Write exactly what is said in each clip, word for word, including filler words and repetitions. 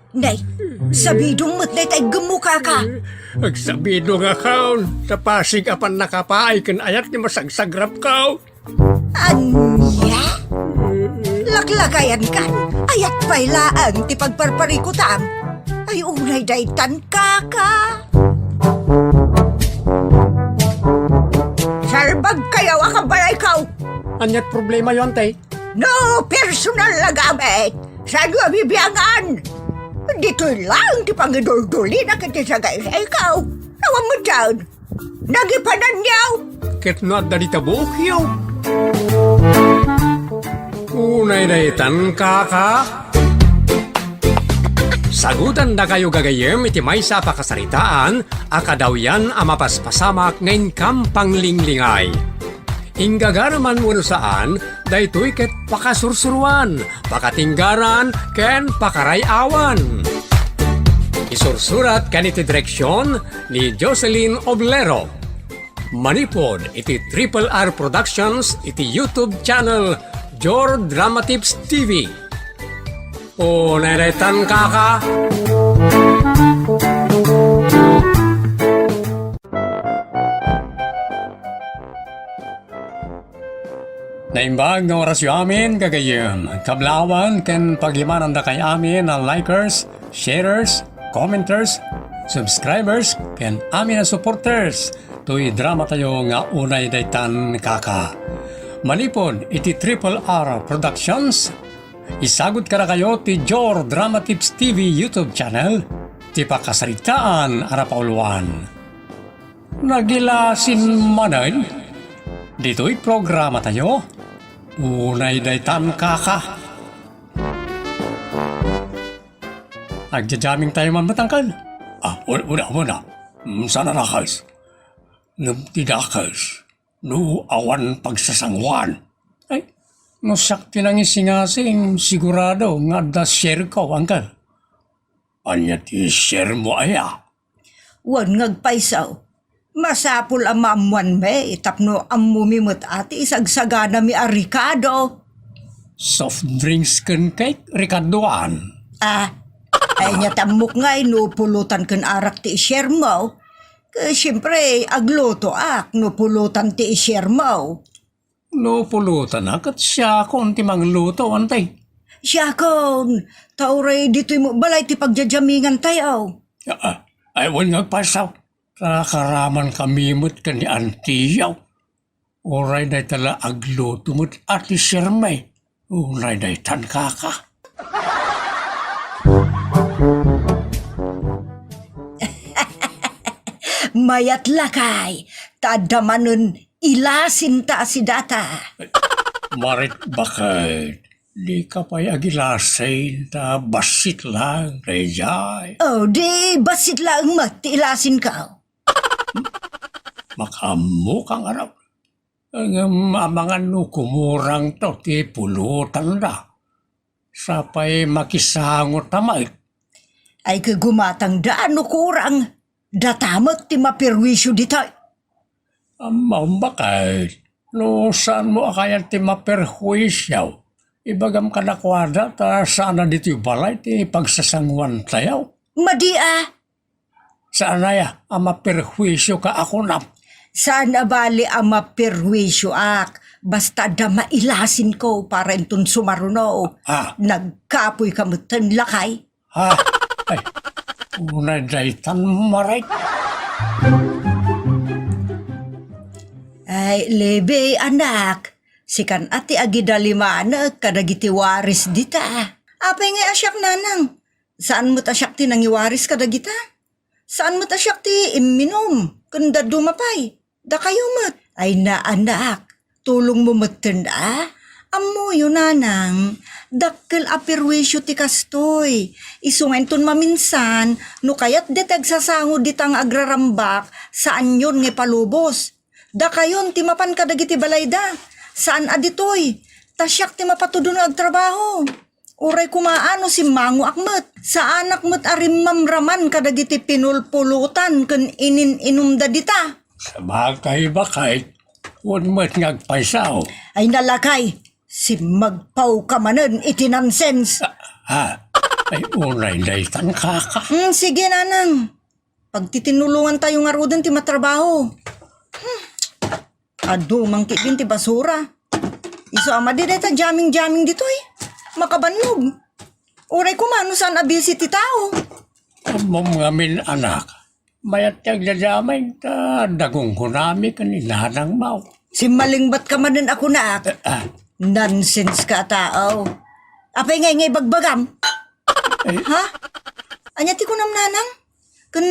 Nay, sabidong met dayta iggemmo, kaka. Agsabidongakon, ta pasig a pannakapaay ken ayat ti masagsagrapko. Ania? Laklakayankan, ayat pay laeng ti pagparparikutam. Ay, unay daytan, kaka. Salbagkayo a kabalayko. Ania't problemayo, Antay? No personal a gamit, saanyo a bibiangan? Ditoy laeng ti pangiduldulina ket ti sagaysayko. Awan met dayta. Nagipananyo. Ket no adda dita buokyo. Unay daytan, kaka. Sagutandakayo gagayyem iti maysa a pakasaritaan a kadawyan a mapaspasamak nga inkam panglinglingay. Inggagara man wenno saan, daytoy ket pakasursuroan, pakatinggaran, ken pakaray-awan. Isursurat ken iti direksion ni Jocelyn Oblero. Manipud iti Triple R Productions iti YouTube channel Jor Dramatips T V. Unay daytan, kaka. Naimbag nga orasyo amin, gagayyem. Kablawan ken pagimanandakay amin a likers, sharers, commenters, subscribers, ken amin a supporters toy dramatayo nga Unay Daytan, Kaka. Manipud iti Triple R Productions, isagud kadakayo ti Jor Dramatips T V YouTube channel, ti pakasaritaan a napauluan. Nagilasin manen ditoy programatayo, Unay Daytan, Kaka. Agjajamingtayo man met, Angkel. Ah, una, una, una. Mm, saan a dakes? Ngem ti dakes, no awan pagsasanguan. Ay, no siak ti nangisingasing, sigurado nga adda shareko, Angkel. Ania ti sharemo aya? Wen nga agpayso, masapul a maammoanmi tapno ammomi met a ti isagsaganami a rikado. Soft drinks ken cake, rikadoan. Ah, ay, nia ti ammok ngay no pulutan ken arak ti isharemo. Ket siempre, aglutoak no pulutan ti isharemo. No pulutan a, ket siakon ti mangluto, Antay. Siakon, ta uray ditoy met balay ti pagjajamingantayo. Ah, ah, ay, wen nga agpayso. Ta karamankami met ken ni Antiyo. Uray dayta la agluto met a ti sharemi. Unay daytan, Kaka. Mayat lakay, ta adda manen ilasinta a sidata. Marit, baket, dika pay agilasin ta bassit laeng daydiay. Oh, di bassit laeng met ti ilasinko. Makaammoka ngarud. Ngem amangan no kumurangto ti pulotanda. Sapay makisango ta met. Ay, ket gumatangda no kurang. Data met ti maperwisyo ditoy. Ammom, baket, no saanmo a kayat ti maperwisyo, ibagam kadakuada ta saan a ditoy balay ti pagsasanguantayo. Madi a. Saan aya a maperwisyo ka a kunam? Saan a bali a maperwisyoak, basta adda mailasinko para inton sumaruno. Ah. Nagkapoyka metten, lakay. Ha? Ay, unay daytan, Marit. Ay, Lebe, anak, sikan a ti agidalimanek kadagiti waris dita. Apay ngay a siak, nanang? Saan met a siak ti nangiwaris kadagita? Saan met a siak ti imminum ken dadduma pay? Dakayo met. Ay, naanak, tulongmo metten a. Ammoyo, nanang, dakkel a perwisyo ti kastoy. Isu nga inton maminsan, no kayat dita agsasango dita nga agrarambak, saanyon nga ipalubos. Dakayon ti mapan kadagiti balayda. Saan a ditoy. Ta siak ti mapatudon nga agtrabaho. Uray koma a no simmangoak met, saanak met a rimmamraman kadagiti pinulpulutan ken inin-inumda dita. Sabagay, baket, wen met nga agpayso. Ay, nalakay, simmagpawka manen iti nonsense. Ah, ah. Ay, unay daytan, kaka. Hmm, sige, nanang. Pagtitinulongantayo ngaruden ti matrabaho. Hmm. Adu, mangkidin ti basura. Isu a madi dayta jamming-jamming ditoy. Makabannog. Uray koma no saan a busy ti tao. Ammom ngamin, anak. Mayat ti agdadamag ta dagunggunami ken ni Nanang Mau. Simmalingbat ka manen a kunak. Ah, ah. Nonsense ka a tao. Apay ngay nga ibagbagam? Ay. Ha? Ania ti kunam, nanang? Ken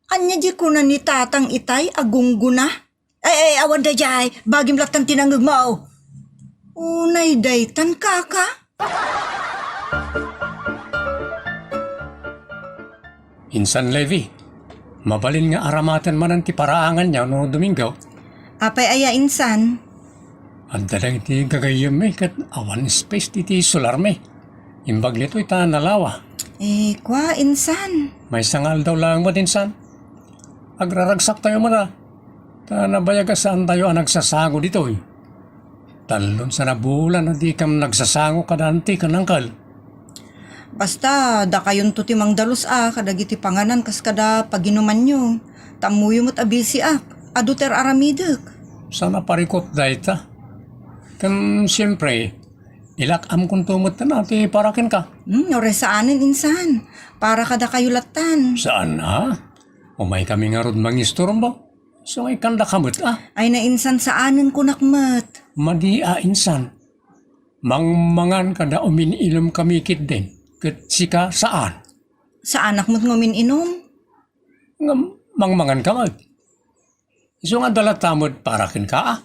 ania di kuna ni tatang itay a gunggona? Ay, ay, awan daydiay. Bagim lattan ti nangngegmo. Unay daytan, kaka. Insan Levi, mabalin nga aramaten manen ti paraanganyo no Domingo? Apay aya, insan? Adda dagiti gagayyemmi ket awan space iti solarmi. Imbag ditoy ta nalawa. Eh, kua, insan? Maysa nga aldaw laeng met, insan. Agraragsaktayo met a. Ta nabayag a saantayo a nagsasango ditoy. Tallon sana bulan a dikam nagsasango kada anti ken angkel. Basta, dakayonto ti mangdalus a kadagiti panganan kas kada paginumanyo. Tammoyo met a busy ak. Adu ti ar-aramidek. Saan a parikut dayta. Ken siempre, ilak-amkonto met a ti para kenka. Hmm, uray saanen, insan. Para kadakayo lattan. Saan a? Umaykami ngarud mangisturbo. Isu nga ikkandaka met a. Ay, nainsan, saanen kunak met. Madi a, insan. Mangmangan kada umin-inumkami ketdin. Ket sika saan. Saanak met nga umin-inum. Ngem mangmanganka met. Isu nga adda latta met para kenka a.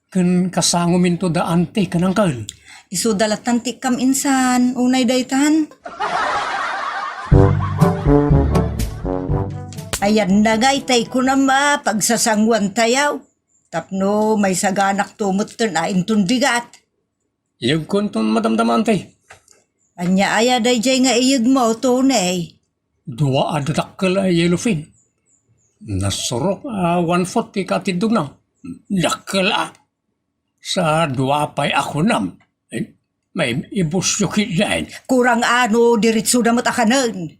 Ken kasangominto da anti ken angkel. Isu da lattan ti ikkam, insan, unay daytan. Ayanna ngay tay kunam a pagsasangoantayo tapno maisaganak to metten a inton bigat. Iyegkonton madamdama, anti. Ania aya daydiay nga iyegmo, Tony? Dua a dadakkel a yellowfin. Nasurok a one foot ti katiddogna. Dakkel a. Sa dua pay a kunam. Eh, may ibusyo ketdin. Kurang a no diretsoda met a kanen.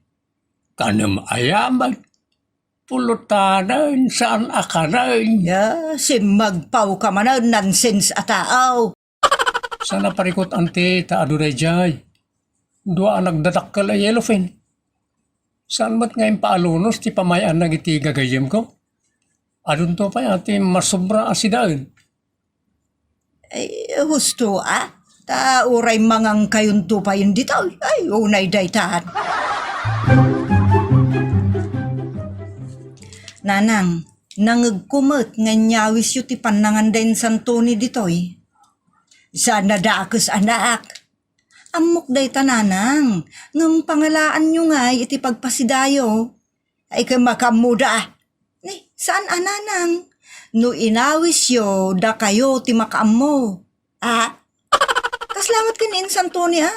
Kanem aya met? Pulutan, saan a kanen? Ya, simmagpawka manen, nonsense a tao. Saan a parikut, anti, ta adu daydiay. Dua a nagdadakkel a yellowfin. Saan met nga impaalunos ti pamay-anna iti gagayyemko? Adunto pay a ti masobra a sidaen. Ay, husto a. Ta uray mangangkayonto payen ditoy. Ay, unay daytan. Nanang, nangegko met nga inyawisyo ti pannangan da insan Tony ditoy. Saan a dakes, anak. Ammok dayta, nanang, ngem pangalaanyo ngay iti pagpasidayo. Ay, ket makaammoda. Ni, saan a, nanang? No inawisyo, dakayo ti makaammo. A? Kasla met ken ni insan Tony a?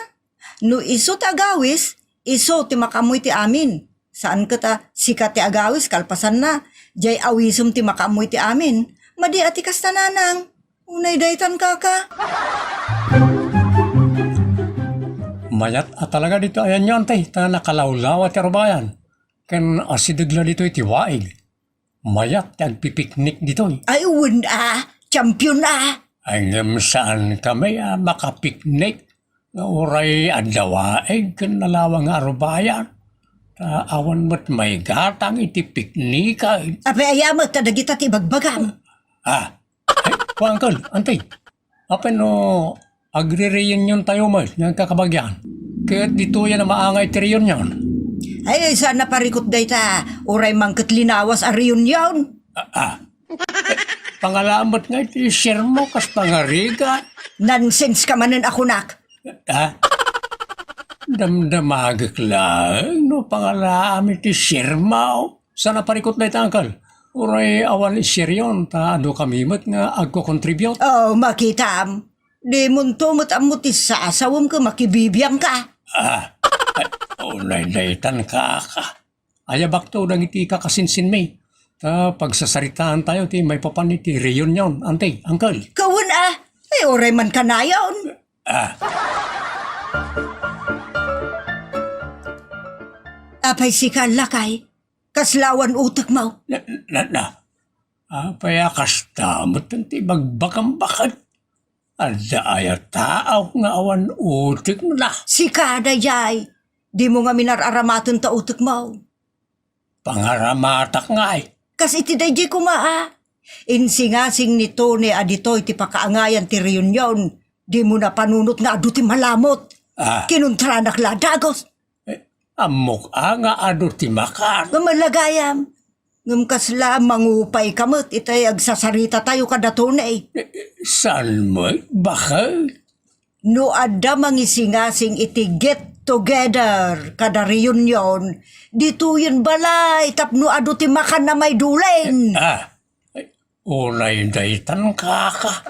No isu ti agawis, isu ti makaammo iti amin. Saan ket a sika ti agawis kalpasanna, diay awisem ti makaammo iti amin. Madi a ti kasta, nanang. Unay daytan, kaka. Mayat a talaga ditoy ayanyo, anti, ta nakalawlawa ti arubayan. Ken asideg la ditoy ti waig. Mayat ti agpipiknik ditoy. Ay, wen a, champion a. Ay, ngem saankami a makapiknik nga uray adda waig ken nalawa nga arubayan. Ta awan met maigatang iti piknikan. Apay aya met ta dagita ti ibagbagam? Ah, Ay, kua, uncle, anti. Apay no agre-reunion tayo met nga kakabagian? Ket ditoy a maangay ti reunion. Ay, saan a parikut dayta, uray man ket linawas a reunion. Ah, ah. Pangalamet nga iti share mo kas pangarigat. Nonsense ka manen a kunak. Ah? Damdamagek laeng no pangalaam iti share mo. Saan a parikut dayta, uncle? Uray awan iserion ta adu kami met nga agko-contribute. Oh, makitam. Dimonto met ammo ti sasawem ket makibibiangka. Ah, ay, unay daytan, kaka. Ayabakto dagiti kakasinsinmi. Ta pagsasaritaan tayo ti maipapan iti reunion, anti, uncle. Kawen a, ay uray man kanayon. Ah. Apay sika, lakay? Kasla awan utekmo? Na, na, na. Apay a kasta met ti ibagbagam baket? Adda aya tao nga awan utekna? Sika daydiay. Dimo ngamin ar-aramaten ta utekmo. Pangaramatak ngay. Kas iti daydiay koma a. Insingasing ni Tony a ditoy ti pakaangayan ti reunion. Dimo napanunot nga adu ti malamot. Ah. Kinuntranak la, dagus. Eh, ammok a nga adu ti makan. Ngem alagayam. Ngem kasla mangupay ka met itay agsasaritatayo kada Tony. Eh, eh, saan met, baket? No adda mangisingasing iti get together kada reunion, ditoyen balay tapno adu ti makan a maidulin. Ah, ay, unay daytan, kaka.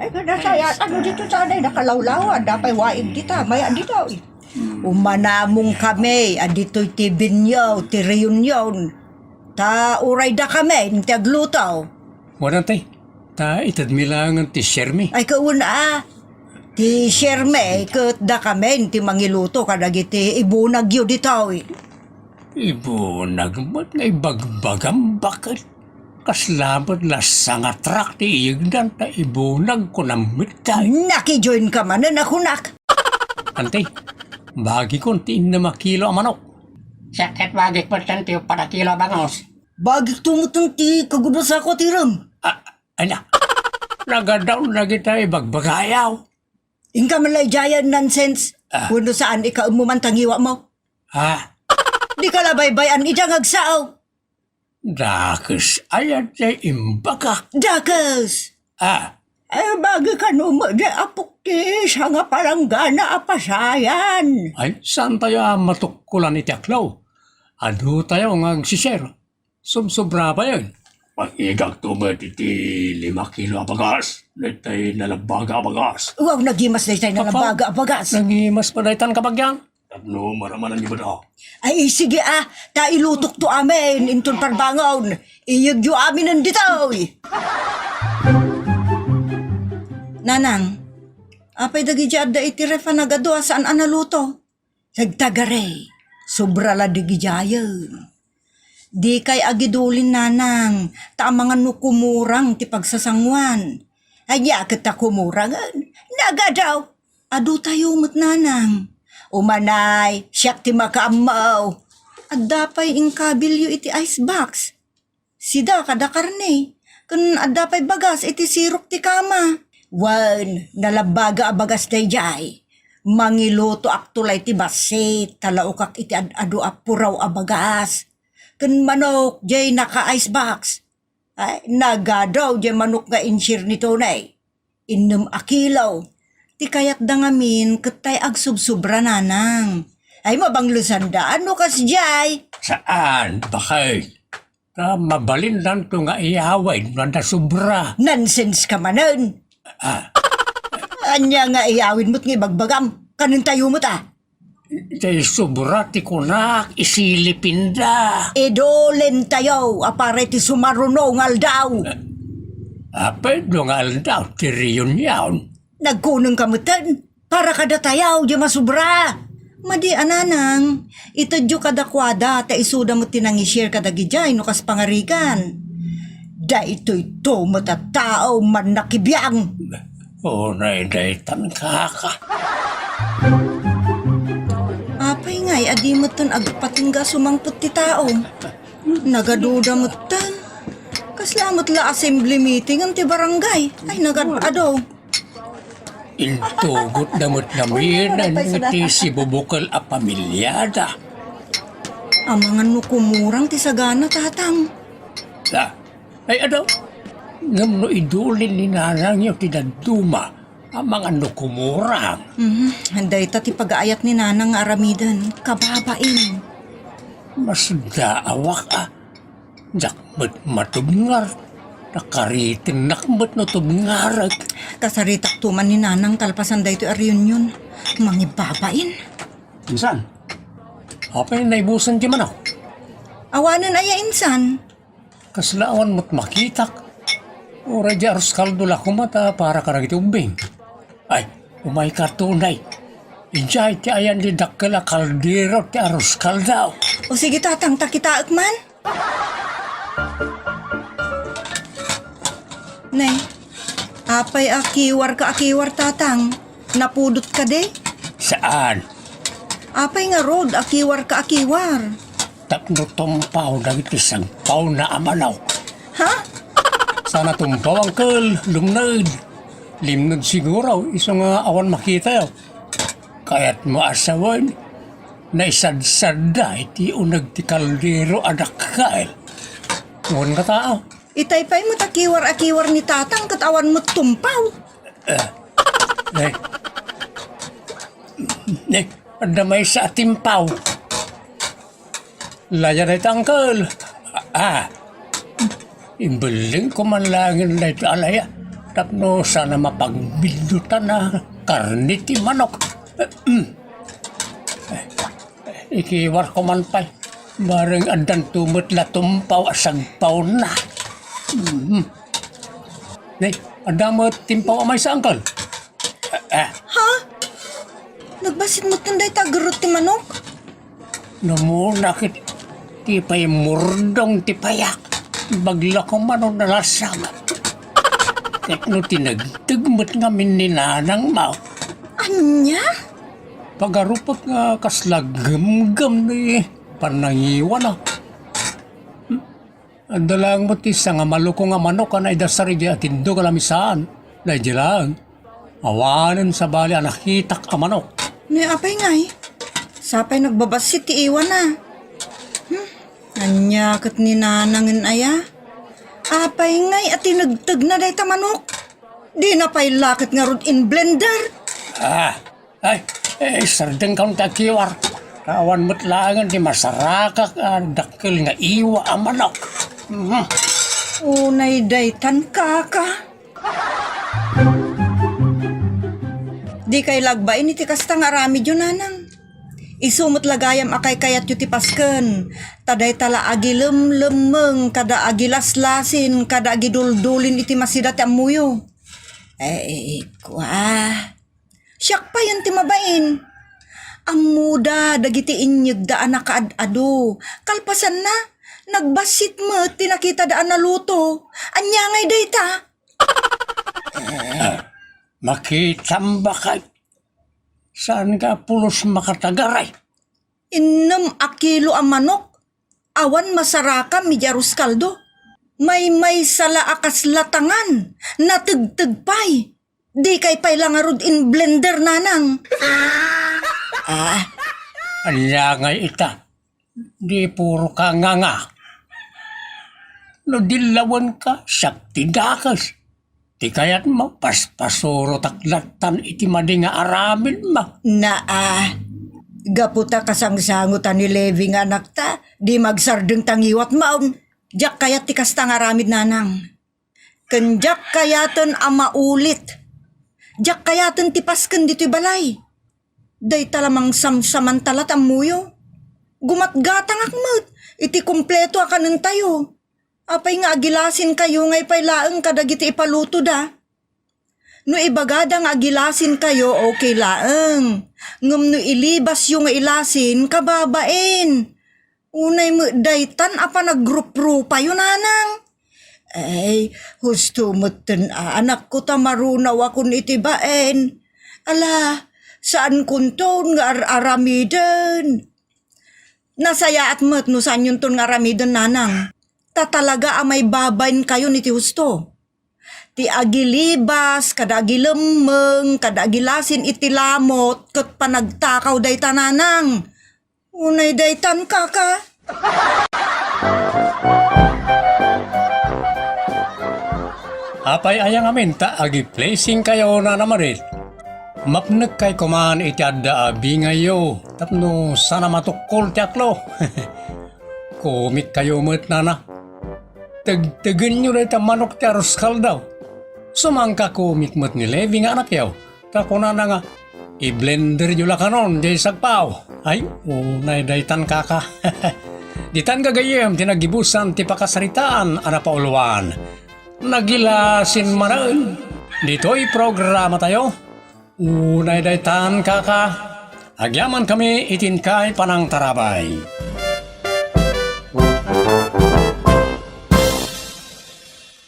Ay, kada saya, ano dito sanay nakalawlawa, dapay waig dita, maya dito, eh. Umanamong kami, a ditoy ti binyo, ti reunion. Ta uray dakami ti agluto. Wen, anti, ta itedmi laengen ti sharemi. Ay, kauna, ah. Ti sharemi, ket dakami ti mangiluto kadagiti ibunagyo ditoy. Ibunag met nga ibagbagam, baket. Kasla met la sangatrak ti iyegdan ta ibunag kunam met tay. Nakijoin ka manen a kunak. Anti, bagikon ti innem a kilo a manok. Siak ket bagik met ti uppat a kilo a bangus. Bagik to met ti kagudo sako ti rem. Ah, ay na. Nagadaw na kita ibagbagayaw. Inka man la idiay a nonsense. Ah. Wenno saan, ikaem mo man tangiwa mo. Ha? Di ka la baybay-an idiay nga agsao. Dakes aya ti imbagak. Dakes! Ah. Ay, bagik kano met di apok ti sanga palanggana a pasayan. Ay, saan tayo a matukkolan iti aklo? Adu tayo nga agsishare. Subsobra bayen. Pag-igak to met iti lima kilo a bagas. Daytay nalabaga a bagas. Wow, nagimas daytay nalabaga a bagas. Nagimas pa daytan, kabagian. Tapno maramanan ni Bada. Ay, sige, ah, ta ilutok to amin, inton parbangon. Iyegyo aminen ditoy. Nanang, apay dagiti adda iti ref a nagadu a saan a naluto? Nagtagari, sobra la dagidiayen. Dikay agidulin, nanang, ta amangan no kumurang ti pagsasanguan. Ania ket ta kumurangen? Nagadu! Adu tayo met, nanang. Umanay, siak ti makaammo. Adda pay inkabilyo iti ice box. Sida kada karne, ken adda pay bagas iti sirok ti kama. Wen, nalabaga a bagas daydiay. Mangilutoak tulay ti bassit, talaokak iti ad-adu a puraw a bagas. Ken manok, diay naka-ice box. Ay, nagadu diay manok nga inshare ni Tonay. Innem a kilo. Ti kayatda ngamin ket tay agsubsobra, nanang. Ay, mabanglesanda no kasdiay. Saan, baket? Ta mabalindanto nga iyawid no adda sobra. Nonsense ka manen. Ah. Ania nga iyawid met nga ibagbagam? Kanentayo met, ah. Tay sobra ti kunak, isilipinda. Idulin tayo, a para iti sumaruno nga aldaw. Apay, adu nga aldaw ti reunion. Nagkuneng ka metten, para kada tayo, di masobra. Madi a, nanang, itedyo kadakuada, ta isuda met ti nangishare kadagidiay no kas pangarigan. Daytoy to met a tao, mannakibiang. Unay daytan, kaka. Apay ngay a di metten agpatingga sumangpet ti tao? Nagaduda metten. Kasla met la assembly meeting ti barangay. Ay, nagad-adu. Intugotda met ngamin iti sibubukel a pamiliada. Amangan no kumurang ti sagana, tatang. Ah, ay, adu. Ngem no idulin ni nanangyo ti dadduma, amangan no kumurang. Mhm, dayta ti pagaayat ni nanang nga aramiden. Kababain. Masdaawak a. Diak met matubngar. Nakaritennak met no tubngarek. Kasaritak to man ni nanang kalpasan daytoy a reunion. Mangibabain. Insan? Apay naibusen ti manok? Awanen aya insan? Kasla awan met makitak. Uray di arroz caldo la koma ta para kadagiti ubbing. Ay, umayka, Tonay. Idiay ti ayan ti dakkel a kaldero ti arus kaldaw. O sige, Tatang, ta kitaek man. Nay, apay a kiwarka a kiwar, Tatang? Napudot kadi? Saan? Apay ngarud a kiwarka a kiwar? Tapno tumpaw dagiti sagpawna a manok. Ha? Sana tumpaw, angkel, lumned. Limned siguro, isu nga awan makitayo. Kayatmo a sawen, naisadsadda iti uneg ti kaldero a dakkel. Wen nga tao. Itay pay met a kiwar a kiwar ni Tatang ket awan met tumpaw. Eh, eh, adda maysa a timpaw. Laya dayta, angkel. Ah, imbellengko man laengen dayta a laya tapno sana mapagbiddutan a karne ti manok. Ikiwarko man pay. Bareng addanto met la tumpaw a sagpawna. Mhm. Nay, adda met timpaw a maysa, angkel. Ah, ah. Ha? Nagbassit metten dayta a gerrut ti manok? Namuna ket ti pay murdong ti payak. Bagla ko man no nalasag. Ket no tinegteg met ngamin ni nanang mo. Ania? Pagarupek nga kasla gemgem ni panangiwana. Adda laeng met ti sanga maluko nga manok a naidasar idiay atindog a lamisaan. Daydi laeng. Awanen sabali a nakitak a manok. Ni apay ngay? Sapay nagbabassit ti iwana. Hmm? Ania ket ni nanangen aya? Apay ngay a tinegtegna dayta manok? Dina pay la ket ngarud in-blender? Ah, ay, eh, sardengkaon ti agkiwar. Awan met laengen ti masarakak a dakkel nga iwa a manok. Mhm. Unay daytan, kaka. Dikay la agbain iti kasta nga aramidyo, nanang. Isu met la gayam a kaykayatyo ti pasken, ta dayta la agilemlemmeng kada agilaslasin kada agiduldulin iti masida ti ammoyo. Eh, kua. Siak payen ti mabain. Ammoda dagiti inyegda a nakaad-ado. Kalpasanna, nagbassit met ti nakitada a naluto. Ania ngay dayta? Ah, makitam bakay. Saan nga pulos makatagaray? Innem a kilo a manok, awan masarakam idiay arus kaldo. Maymaysa la a kasla tangan, nategteg pay. Dikay pay la ngarud in-blender, nanang. Ah, ania ngay ita? Di puro ka nganga. No dillawenka, siak ti dakes. Ti kayatmo, paspasurotak lattan iti madi nga aramidmo. Naa, gapu ta kasangsangotan ni Levi nga anakta, di magsardeng ta ngiwatmon. Diak kayat ti kasta nga aramid, nanang. Ken diak kayaten a maulit. Diak kayaten ti pasken ditoy balay. Dayta la mangsamsamanta la ti ammoyo. Gumatgatangak met iti kompleto a kanentayo. Apay nga agilasinkayo ngay pay laeng kadagiti ipalutoda? No ibagada nga agilasinkayo, okay laeng. Ngem no ilibasyo nga ilasin, kababain. Unay met daytan a panagruprupayo, nanang. Ay, husto metten a anakko ta marunawakon iti bain. Ala, saankonton nga ar-aramiden. Nasayaat met no saanyonton nga aramiden, nanang. Ta talaga a maibabainkayon iti husto. Ti agilibas, kada agilemmeng, kada agilasin iti lamot, ket panagtakaw dayta, nanang. Unay daytan, kaka. Apay aya ngamin ta agi-blessingkayo, Nana Marit? Mapnekkay koman iti adda a bingayyo tapno sana matukkol ti aklo. Komikkayo met, nana. Tegtegenyo dayta manok ti arus kaldaw. Sumangkakomik met ni Levi nga anakyo. Ta kunana nga, "I-blenderyo la kanon diay sagpaw." Ay, unay daytan, kaka. Ditan gagayyem ti naggibusan ti pakasaritaan a napauluan. Nagilasin manen. Ditoy programatayo, unay daytan, kaka. Agyamankami iti inkay panangtarabay.